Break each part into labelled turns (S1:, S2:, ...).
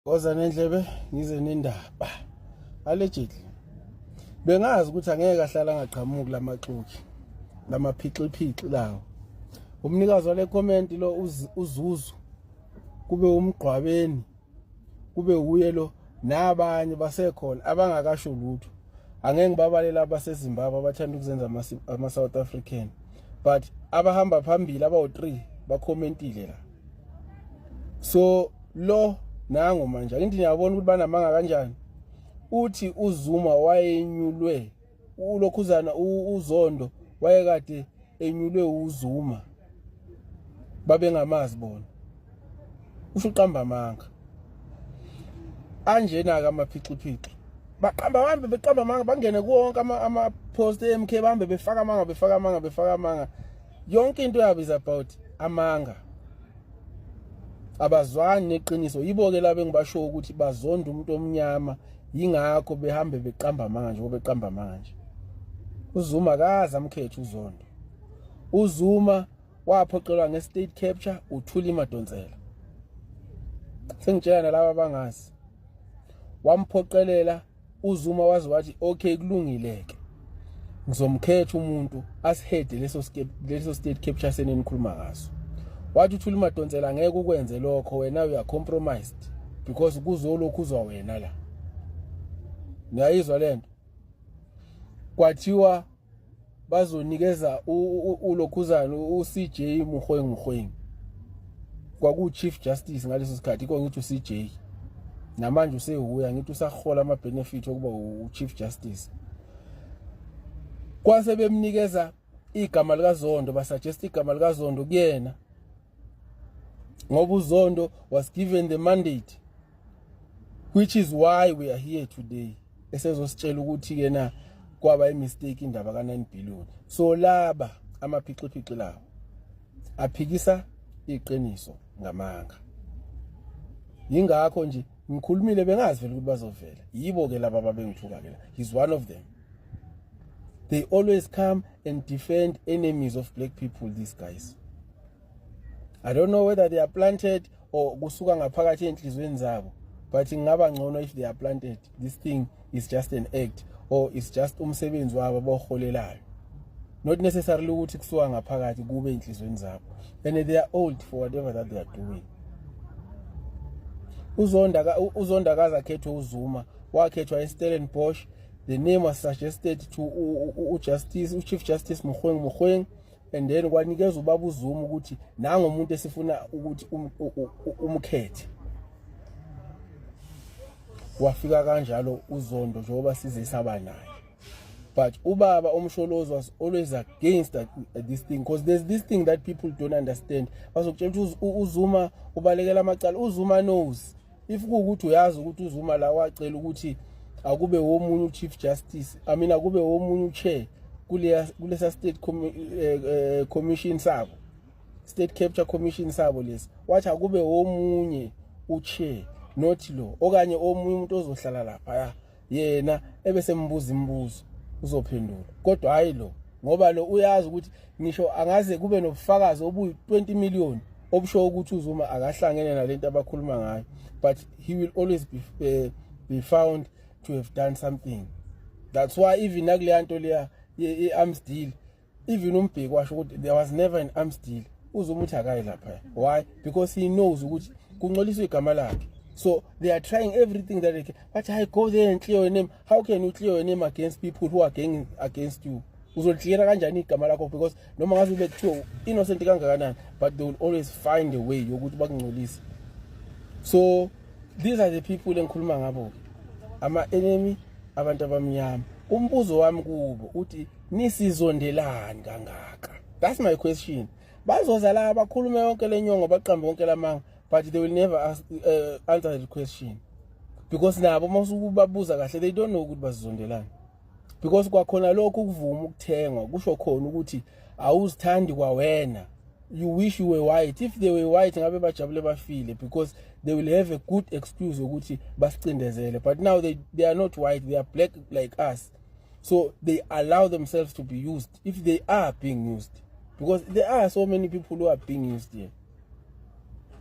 S1: Woza nendlebe ngize nendaba. Allegedly. Bengazi ukuthi angeke ahlala angaqhamuki lamaxoki. Lamaphixiphixi lawo. Umnikazi wale comment lo uZuzu kube umgqwabeni kube uye lo nabanye basekhona abangakasho lutho. Angeke ngibabalele abaseZimbabwe abathanda ukuzenza ama South African, but abahamba phambili abawu3 bakhomentile la. So lo nango manje angithi niyabona ukuthi banamanga kanjani. Uthi uZuma wayenyulwe ulokhuzana, uZondo wayekade enyulwe uZuma, babengamazi bona. Usho uqamba amanga anjena ke, amaphixiphixi baqamba, bahambe beqamba amanga, bangene kuwo wonke ama-post e-MK, bahambe befaka amanga, befaka amanga, befaka amanga. Yonke into yabo is about amanga, abazwani neqiniso. Yibo-ke laba engibasho ukuthi bazonda umuntu omnyama, yingakho behambe beqamba amanga nje, beqamba amanga nje. UZuma kaze amkhethe uZondo. UZuma waphoqelwa nge-state capture uThuli Madonsela, sengitshela nalaba abangazi. Wamphoqelela uZuma waze wathi, "Okay, kulungile ke, ngizomkhetha umuntu asihede leso state capture senenikhuluma ngaso." Wathi uThuli Madonsela, "Ngeke ukwenze lokho wena, you are compromised because kuzolokhu uzwa wena la." Ngiyayizwa lento. Kwathiwa bazonikeza ulokhuzana uCJ Mogoeng Mogoeng, kwaku Chief Justice ngaleso sikhathi. Iko ngithi uCJ namanje usehuya, ngithi usahola ama benefit okuba uChief Justice. Kwase bemnikeza igama likaZondo, basuggest igama likaZondo kuyena ngoba uZondo was given the mandate, which is why we are here today, esezositshela ukuthi ke na kwaba imistake indaba ka9 billion. So laba amaphixiphixi lawo aphikisa iqiniso ngamanga. Yingakho nje ngikhulumile, bengazi vele ukuthi bazovela. Yibo ke laba babengithuka ke la. He's one of them. They always come and defend enemies of black people, these guys. I don't know whether they are planted or kusuka ngaphakathi enhlizweni zabo, but ngingaba ngcono if they are planted. This thing is just an act or it's just umsebenzi wabo abawuholelayo, not necessarily ukuthi kusuka ngaphakathi kube enhlizweni zabo. And they are old for whatever that they are doing. Uzonda kaze akhethwe uZuma, wakhethwa eStellenbosch. The name was suggested to uJustice, uChief Justice Mogoeng Mogoeng, and then kwanikezwa ubaba uZuma ukuthi nangomuntu esifuna ukuthi umkhethe. Wafika kanjalo uZondo njengoba size saba naye. But ubaba uMsholozi was always against this thing, because there's this thing that people don't understand. Bazokutshela ukuthi uZuma ubalekela amacala. UZuma knows. If kuwukuthi uyazi ukuthi uZuma la wacela ukuthi akube womunye uChief Justice, I mean, akube womunye uchair kulesa state commission sabo, state capture commission sabo lesi, wathi akube womunye uchair, not lo, okanye omunye umuntu ozohlala lapha yena ebesembuza imibuzo uzophendula, kodwa hayi lo, ngoba lo uyazi ukuthi ngisho angaze kube nobufakazi obuyi-20 million obusho ukuthi uZuma akahlangene nalento abakhuluma ngayo, but he will always be found to have done something. That's why even nakuleya nto leya ye-arms deal, even uMbeki washo ukuthi there was never an arms deal. UZuma uthi akayi lapha. Why? Because he knows ukuthi kungcoliswa igama lakhe. So they are trying everything that they can, but I go there and clear your name. How can you clear your name against people who are ganging against you? Uzolicleara kanjani igama lakho? Because noma ngaze ube kuthiwa innocent kangakanani, but they will always find a way yokuthi bakungcolise. So these are the people engikhuluma ngabo, ama-enemy abantu abamnyama. Umbuzo wami kubo uthi, nisizondelani kangaka? That's my question. Bazoza la bakhulume yonke le nyongo, baqambe wonke lamanga, but they will never answer the question, because nabo masukubabuza kahle, they don't know ukuthi basizondelani, because kwakhona lokho ukuvuma ukuthengwa kusho khona ukuthi awuzithandi kwawena. You wish you were white. If they were white, ngabe bajabule bafile, because they will have a good excuse ukuthi basicindezele. But now they are not white, they are black like us, so they allow themselves to be used, if they are being used, because there are so many people who are being used here.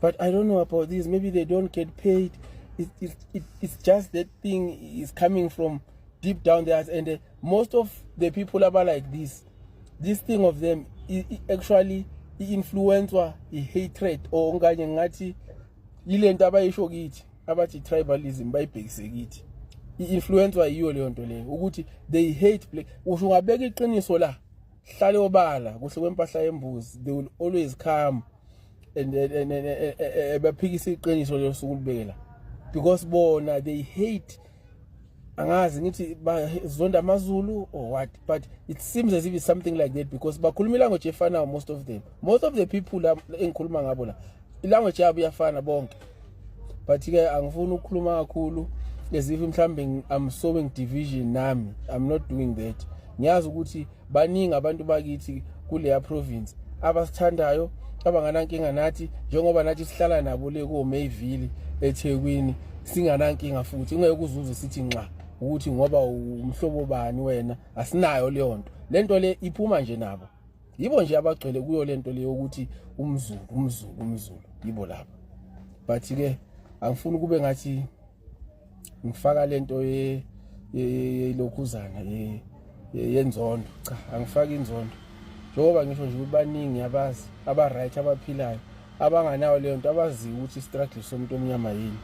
S1: But I don't know about this. Maybe they don't get paid. It's just that thing is coming from deep down there, and most of the people aba like this thing of them actually i-influence-wa i-hatred, or okanye ngathi yilento abayisho kithi, abathi tribalism, bayibhekise kithi. I-influence-wa yiyo leyo nto leyo, ukuthi they hate black. Usho ungabeka iqiniso la, hlale obala kuhle kwempahla yembuzi, they will always come and baphikisa iqiniso leyo suku libeke la, because bona they hate, angazi ngithi bazonda amaZulu or what, but it seems as if it's something like that, because bakhuluma ilanguage efanayo, most of them. Most of the people la engikhuluma ngabo la, ilanguage yabo iyafana bonke. But ke angifuni ukukhuluma kakhulu as if mhlambe I'm sowing division. Nami I'm not doing that. Ngiyazi ukuthi baningi abantu bakithi kuleya province abasithandayo, abanganankinga nathi, njengoba nathi sihlala nabo le ko Mayville eThekwini singanankinga, futhi ungeke uzuze sithi nxa ukuthi ngoba umhlobo bani wena. Asinayo leyo nto. Lento le iphuma nje nabo, yibo nje abagcwele kuyo lento leyo ukuthi umZulu, umZulu, umZulu, yibo lapha. But ke angifuni kube ngathi ngifaka lento ye yelokhuzana yenzondo. Cha, angifaki inzondo, njengoba ngisho nje ukuthi baningi abazi aba right, abaphilayo, abanganayo leyo nto, abaziyo ukuthi struggle somuntu omnyama yini.